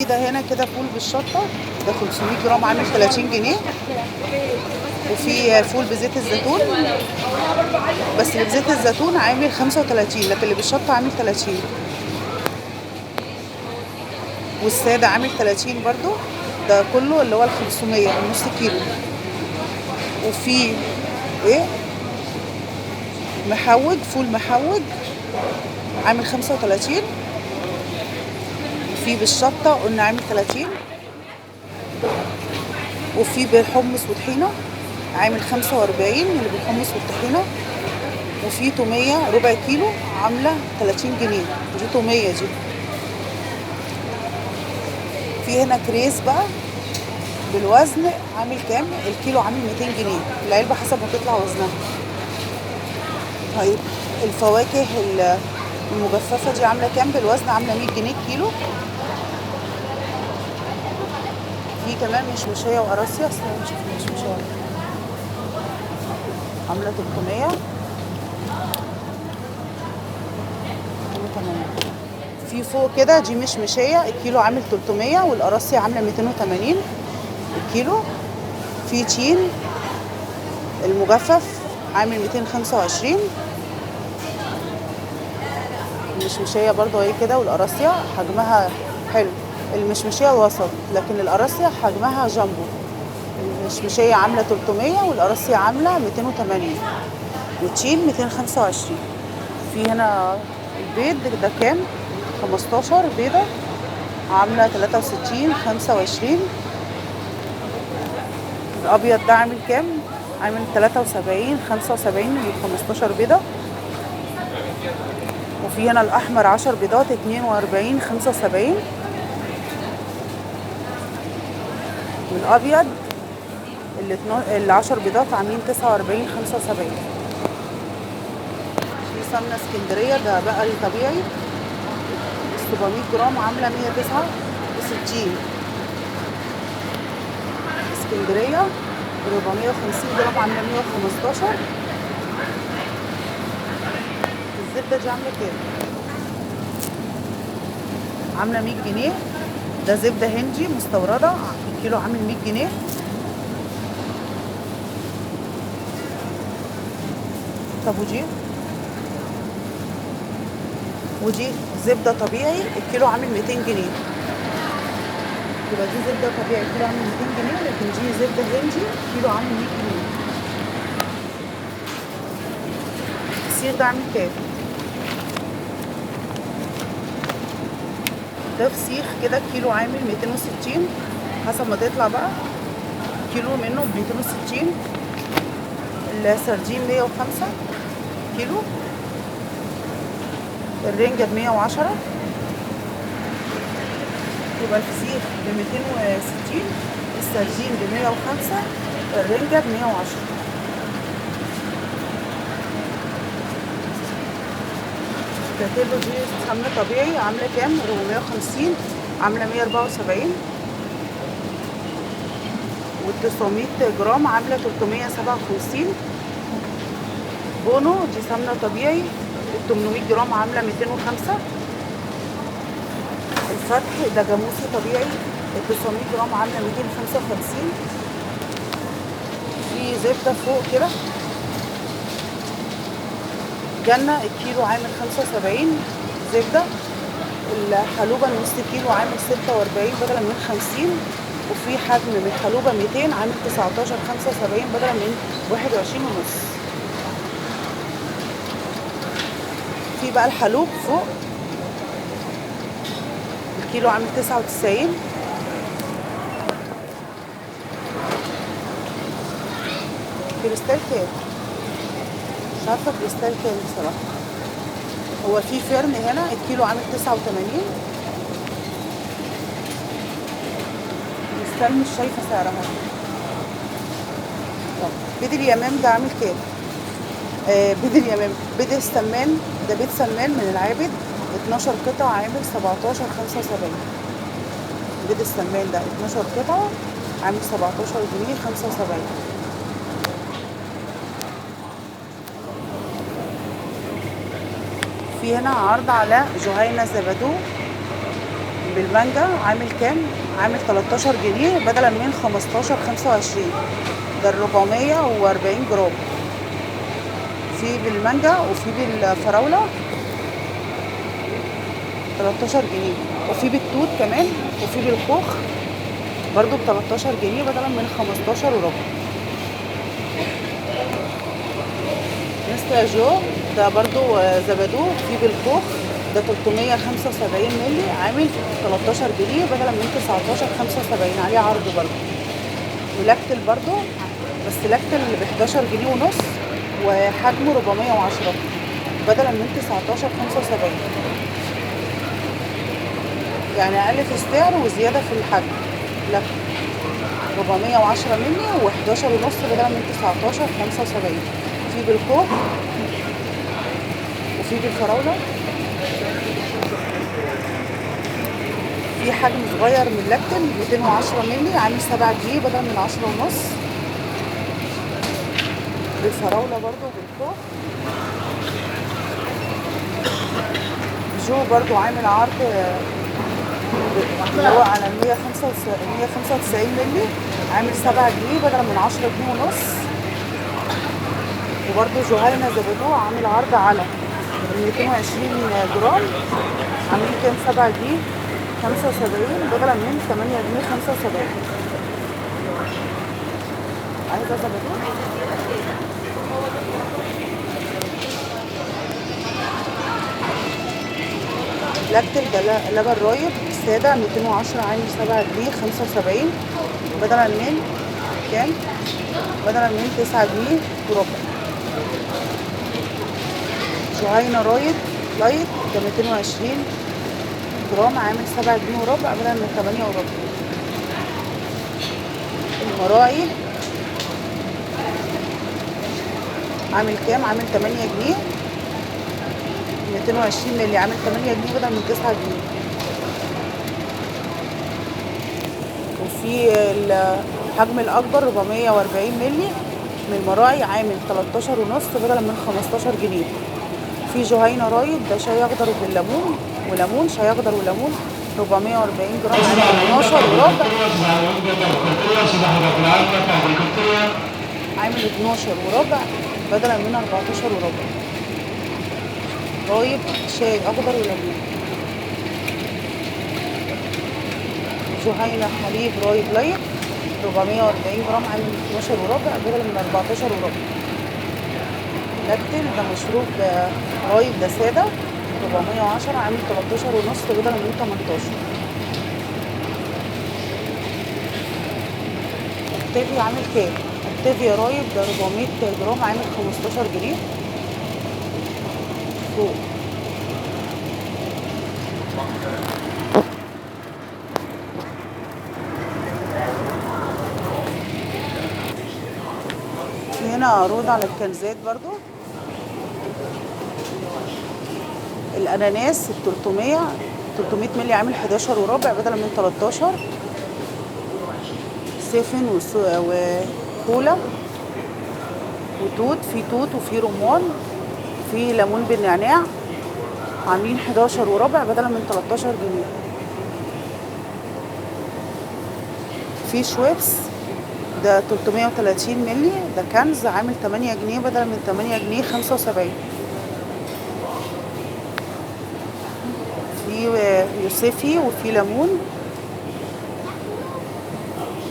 ده هنا كده فول بالشطه، ده 500 جرام عامل 30 جنيه. وفي فول بزيت الزيتون، بس اللي بزيت الزيتون عامل 35، لكن اللي بالشطه عامل 30. والسادة عامل 30 برضو، ده كله اللي هو ال 500 النص كيلو. وفي ايه محوج، فول محوج عامل 35. وفي بالشطة قلنا عامل 30. وفي بالحمص وطحينة عامل 45 اللي بالحمص والطحينة. وفي تومية ربع كيلو عاملة 30 جنيه، دي تومية دي. في هنا كريز بقى بالوزن عامل كام؟ الكيلو عامل 200 جنيه، العلبة حسب ما تطلع وزنها. طيب الفواكه المجففة دي عاملة كام بالوزن؟ عاملة 100 جنيه الكيلو. في كمان مشمشية وقراصية، استنى نشوف المشمشية عاملة 300. 380. في فوق كده دي مشمشية الكيلو عامل 300، والقراصية عاملة 280 الكيلو. في تين المجفف عامل 225. المشمشية برضو اهي كده، والقراصية حجمها حلو. المشمشية وسط، لكن القراصية حجمها جامبو. المشمشية عاملة 300 والقراصية عاملة 280، والتين 225. في هنا البيض ده كام؟ 15 بيضة عاملة 63 25. الأبيض ده عامل كام؟ عامل 73 75 من 15 بيضة. وفي هنا الأحمر 10 بيضات 42 75. والأبيض ال 10 بيضات عاملين 49 75. في سمنة اسكندرية ده بقري طبيعي 700 جرام عاملة 169. اسكندرية 450 جرام عاملة 115. الزبدة دي عاملة كام؟ عاملة 100 جنيه. ده زبدة هندي مستوردة، الكيلو عامل 100 جنيه. طب ودي زبدة طبيعي الكيلو عامل 200 جنيه. يبقى دي زبدة طبيعي الكيلو عامل 200 جنيه، لكن دي زبدة هندي الكيلو عامل 100 جنيه. الفسيخ ده عامل كام؟ ده فسيخ كده الكيلو عامل 260، حسب ما تطلع بقى كيلو منه ب 260. السردين 105 كيلو. الرنجة ب 110. يبقى الفسيخ ب 260، السردين ب 105، الرنجة ب 110. كيلو دي سمنة طبيعي عاملة كام؟ 450 عاملة 174. وال 900 جرام عاملة 357. بونو دي سمنة طبيعي ال 800 جرام عاملة 205. الفتح ده جاموسي طبيعي ال 900 جرام عاملة 255. في زبدة فوق كده جنة الكيلو عامل 75 زبدة. الحلوبة النص كيلو عامل 46 بدلا من 50. وفي حجم من الحلوبة 200 عامل 19 75 بدلا من 21 ونص. في بقى الحلوب فوق الكيلو عامل 99. كريستال كام؟ مش عارفة كريستال كام بصراحة. هو في فرن هنا الكيلو عامل 89. كريستال مش شايفة سعرها. طب بيض اليمام ده عامل كام؟ بيض اليمام، بيض السمان ده بيض سمان من العابد 12 قطعة عامل 17 75. بيض السمان ده 12 قطعة عامل 17 جنيه 75. في هنا عرض على جهينة زبادو بالمانجا عامل كام؟ عامل 13 جنيه بدلا من 15.25. ده 440 جرام. في بالمانجا وفي بالفراولة 13 جنيه، وفي بالتوت كمان، وفي بالخوخ برضو ب 13 جنيه بدلا من 15 وربع. نستله جو ده برضو زبادو في بالخوخ، ده 375 مللي عامل 13 جنيه بدلا من 19.75، عليه عرض برضو. ولاكتل برضو، بس لاكتل ب 11 جنيه ونص وحجمه 410 بدلا من 19.75، يعني اقل في السعر وزيادة في الحجم. لاكتل 410 مللي و11 ونص بدلا من 19.75. في بالخوخ وفي بالفراولة. في حجم صغير من لاكتل 210 مللي عامل 7 جنيه بدل من 10 ونص. بالفراولة برضو وبالخوخ. جو برضو عامل عرض اللي هو على 195 مللي عامل 7 جنيه بدل من 10 جنيه ونص. وبرضو جهينة زبادو عامل عرض على 220 جرام عاملين كام؟ 7 جنيه 75 بدلا من 8 جنيه 75. عايزة زبادو؟ لاكتل ده لبن رايب سادة 210 عامل 7 جنيه 75 بدلا من كام؟ بدلا من 9 جنيه وربع. جهينة رايب light ده 220 جرام عامل 7 جنيه وربع بدل من 8 وربع. المراعي عامل كام؟ عامل 8 جنيه 220 مللي عامل 8 جنيه بدل من 9 جنيه. وفي الحجم الأكبر 440 مللي من المراعي عامل 13 ونص بدل من 15 جنيه. في جهينة رايب ده شاي أخضر بالليمون وليمون، شاي أخضر وليمون 440 جرام عامل 12 وربع، عامل 12 وربع بدلا من 14 وربع. رايب شاي أخضر وليمون. جهينة حليب رايب light 440 جرام عامل 12 وربع بدل من 14 وربع. لاكتل ده مشروب رايب ده سادة 410 عامل 13 ونص بدل من 18. اكتافيا عامل كام؟ اكتافيا رايب ده 400 جرام عامل 15 جنيه فوق. في هنا عروض على الكنزات برضو. الاناناس 300 مللي عامل 11 وربع بدل من 13. سيفن وكولا وتوت، في توت وفي رمان وفي ليمون بالنعناع عاملين 11 وربع بدل من 13 جنيه. في شويبس ده 330 مللي ده كنز عامل 8 جنيه بدل من 8 جنيه 75. في يوسفي وفي ليمون.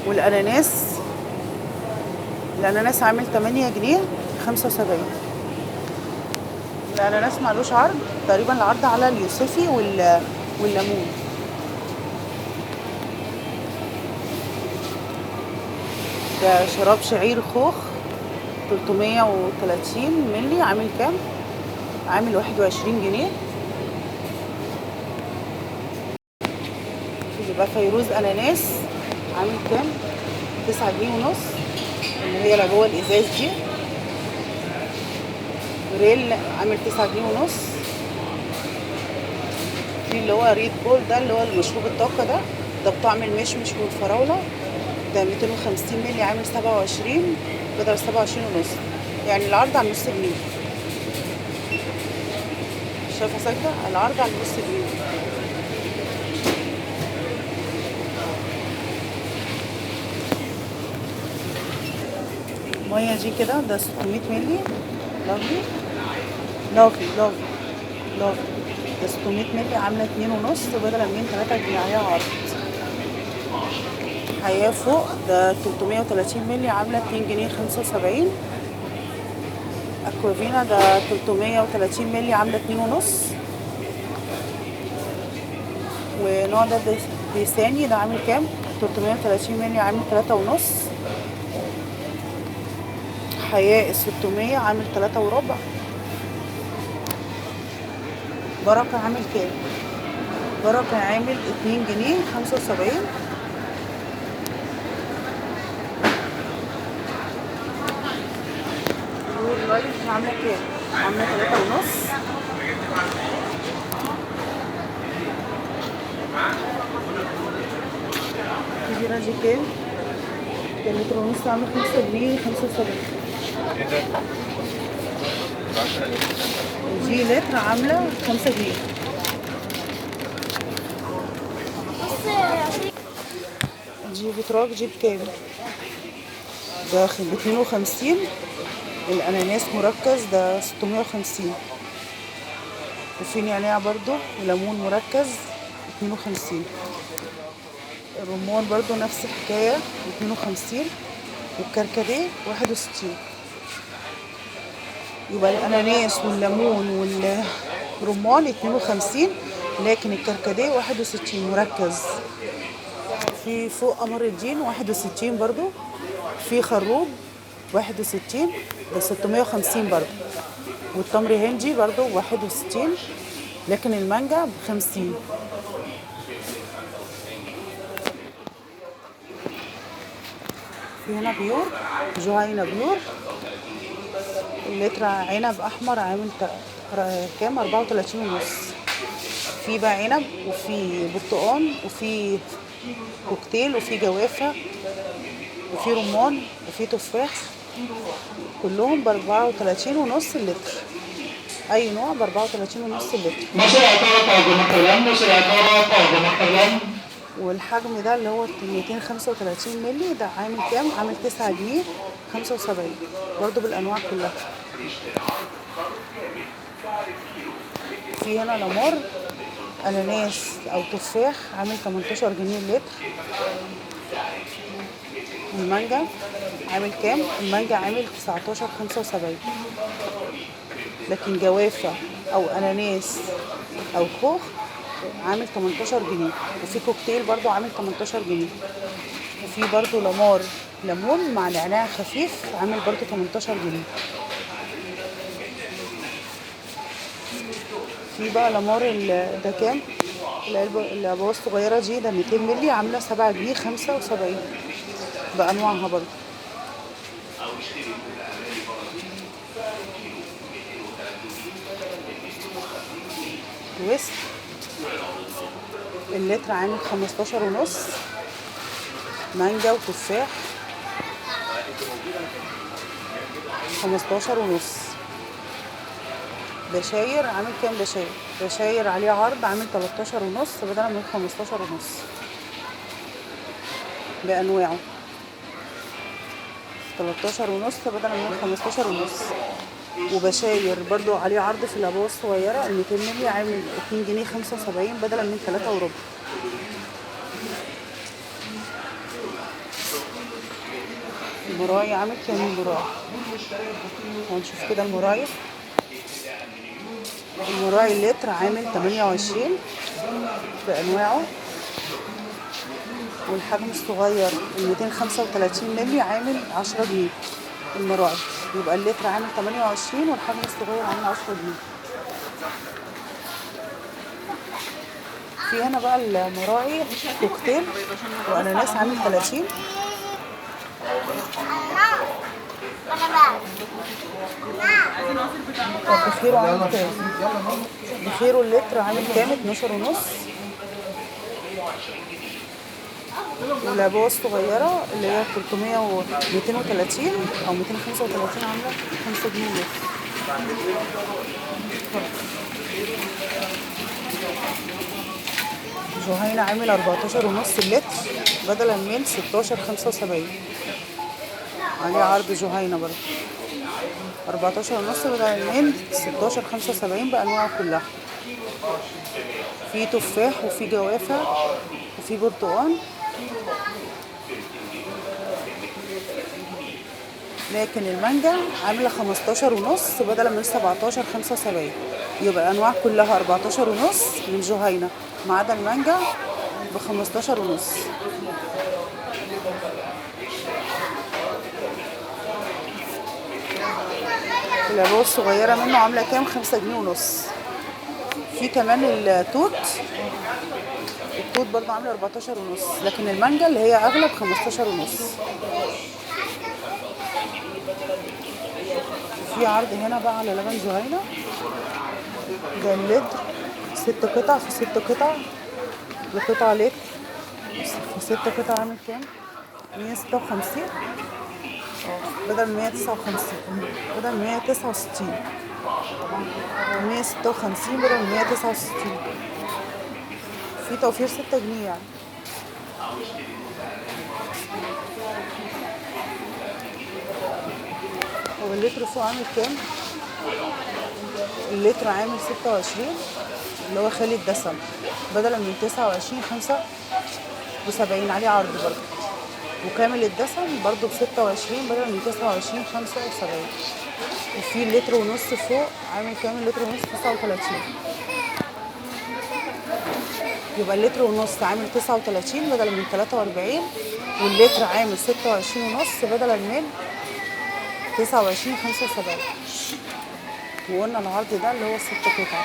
والاناناس، الاناناس عامل 8 جنيه 75. الاناناس معلوش عرض تقريبا، العرض على اليوسفي والليمون. ده شراب شعير خوخ 330 مللي عامل كام؟ عامل 21 جنيه. يبقى فيروز اناناس عامل كام؟ 9 جنيه ونص اللي هي العبوه الازاز دي. ريل عامل 9 جنيه ونص. في اللي هو ريد بول ده اللي هو المشروب الطاقة ده، ده بطعم المشمش والفراوله، ده 250 مللي عامل 27 بدل 27 ونص، يعني العرض على نص جنيه. شايفه ساكته؟ العرض على نص جنيه. المية دي كده ده 600 مللي. لافلي لافلي لافلي لافلي ده 600 مللي عاملة 2.5 بدلا من 3 جنيه، عليها عرض. حياة فوق ده 330 مللي عاملة 2 جنيه 75. اكوافينا ده 330 مللي عاملة 2.5. ونوع ده ديساني ده عامل كام؟ 330 مللي عامل 3.5. حياة 600 عامل 3.25. بركة عامل كام؟ بركة عامل 2 جنيه 75. نور لايف عاملة كام؟ عاملة 3.5. كبيرة دي كام؟ ده لتر ونص عامل 5 جنيه 75. دي لتر عاملة 5 جنيه. دي فيتراك دي بكام؟ ده ب52. الأناناس مركز ده 650. وفي نعناع برضو وليمون مركز 52. الرمان برضو نفس الحكاية 52. والكركديه 61. يبقى الأناناس والليمون والرمان 52، لكن الكركديه 61 مركز. في فوق قمر الدين 61 برضو. في خروب 61 ده 650 برضو. والتمر هندي برضو 61، لكن المانجا ب50. في هنا بيور جهينة بيور، اللتر عنب احمر عامل كام؟ 34.5. في بقى عنب وفي برتقان وفي كوكتيل وفي جوافة وفي رمان وفي تفاح، كلهم ب34.5 اللتر. اي نوع ب34.5 اللتر. والحجم ده اللي هو 235 مللي ده عامل كام؟ عامل 9 جنيه 75 برضو بالانواع كلها. في هنا لامار اناناس او تفاح عامل 18 جنيه اللتر. المانجا عامل كام؟ المانجا عامل 19.75. لكن جوافة او اناناس او خوخ عامل 18 جنيه. وفي كوكتيل برضو عامل 18 جنيه. وفي برضو لامار ليمون مع نعناع خفيف عامل برضو 18 جنيه. في بقى لامار ده كام؟ العبوة الصغيرة دي ده 200 مللي عاملة 7 جنيه 75 بأنواعها برضو. تويست اللتر عامل 15.5. مانجا وتفاح 15.5. بشاير عامل كام؟ بشاير بشاير عليه عرض عامل 13.5 بدلا من 15.5 بأنواعه. 13.5 بدلا من 15.5. وبشاير برضو عليه عرض في العبوة الصغيرة 200 مللي عامل 2 جنيه 75 بدلا من 3.25. المراية عامل كام المراية؟ هنشوف كده المراية. المراية اللتر عامل 28 بأنواعه. والحجم الصغير 235 مللي عامل 10 جنيه المراعي. يبقى اللتر عامل 28 والحجم الصغير عامل 10 جنيه. في هنا بقى المراعي كوكتيل واناناس عامل 30. طب بخيره عامل كام؟ بخيره اللتر عامل كام؟ 12.5. والعبوة الصغيرة اللي هي 300 و 230 أو 235 عاملة 5 جنيه ونص. جهينة عامل 14.5 اللتر بدلا من 16.75. عليه عرض جهينة برضه 14.5 بدل من 16.75 بأنواعه كلها. في تفاح وفي جوافة وفي برتقال، لكن المانجا عاملة 15.5 بدل من 17.75. يبقى الأنواع كلها 14.5 من جهينة ما عدا المانجا ب15.5. العبوة الصغيرة منه عاملة كام؟ 5.5 جنيه. في كمان التوت، التوت برضه عاملة 14.5، لكن المانجا اللي هي أغلى ب15.5. في عرض هنا بقى على لبن جهينة، ده اللتر 6 قطع في 6 قطع، لقطعة لتر في 6 قطع عامل كام؟ 156 بدل 159، بدل 169، 156 بدل 169. في توفير 6 جنيه يعني. هو اللتر فوق عامل كام؟ اللتر عامل 26 اللي هو خالي الدسم بدلا من 29.75، عليه عرض برضه. وكامل الدسم برضه ب26 بدل من 29.75. وفي اللتر ونص فوق عامل كام؟ اللتر ونص 39. يبقى اللتر ونص عامل 39 بدل من 43، واللتر عامل 26.5 بدلا من 29.75. وقلنا العرض ده اللي هو 6 قطع.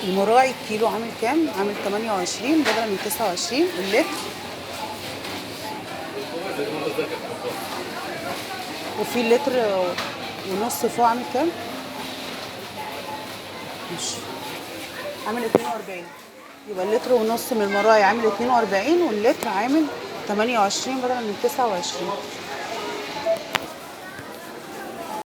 المراعي الكيلو عامل كام؟ عامل 28 بدل من 29 اللتر. وفي اللتر ونص فوق عامل كام؟ مش عامل 42. يبقى اللتر ونص من المراعي عامل 42، واللتر عامل 28 بدل من 29.